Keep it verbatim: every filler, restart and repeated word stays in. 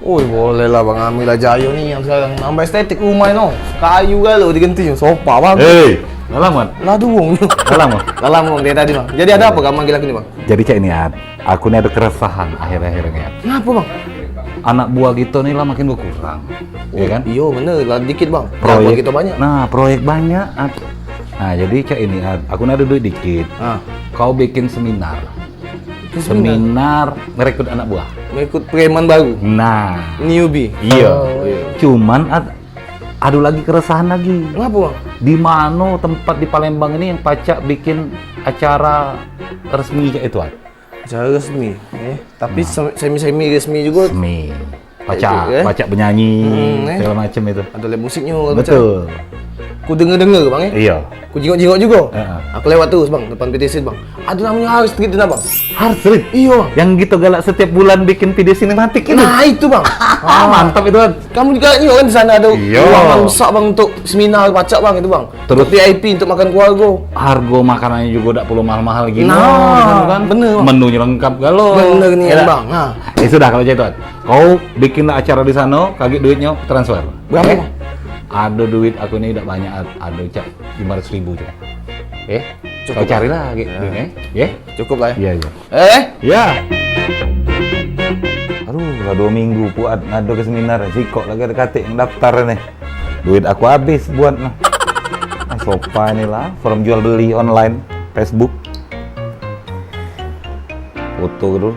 Oi, boleh lah Bang, Amila Jayo ni yang sekarang nambah estetik rumah no. Kayu galo diganti, sopa bang. Hei, dalam kan? Lah duung. Dalam kan? Dalam bang, dia tadi bang. Jadi ada apa kau manggil aku ni bang? Jadi cak ini Ad, aku ni ada keresahan akhir-akhir ni Ad. Kenapa bang? Anak buah kita ni lah makin berkurang, ya kan? Iyo bener lah, dikit bang. Proyek kita banyak. Nah, proyek banyak Ad. Nah, jadi cak ini Ad, aku ni ada duit dikit. Ah. Kau bikin seminar. Seminar merekrut anak buah. Merekrut preman baru. Nah, newbie. Iyo. Oh, iyo. Cuman ad, ada lagi keresahan lagi. Kenapa bang? Di mano tempat di Palembang ini yang pacak bikin acara resmi cak itu Ad? Acara resmi, eh. Tapi nah. Semi-semi resmi juga. Semi. Pacak, eh? Pacak benyanyi, hmm, eh? Segala macam itu. Ada live musiknya. Betul. Ku denger-denger bang, eh? Iya. Ku jingok-jingok juga. Heeh. Aku lewat terus bang, depan P T C bang. Ada namanya Hard Street tu bang. Hard Street? Iya. Yang gitu galak setiap bulan bikin video sinematik itu. Nah itu bang. Ah, mantap itu kan. Kamu juga tengok kan di sana ada ruangan besar bang untuk seminar pacak bang itu bang. Terus V I P untuk makan keluarga. Harga makanannya juga dak perlu mahal-mahal gini. Nah, bener kan? Menunya lengkap galo. Bener ni bang. Nah. Eh sudah kalau cak itu. Kau bikinlah acara di sana, kagek duitnya transfer. Berapa bang? Ada duit aku ni dak banyak, ada cak lima ratus ribu cak. Eh, kau carilah kagek duitnya, eh. Cukup lah ya. Iya, iya. Eh? Ya. Aduh, lah dua minggu puat ngadu ke seminar, sikok lagi ada katik yang daftar ni. Duit aku habis buat nah. Ah, sopa ni lah, forum jual beli online, Facebook. Foto dulu.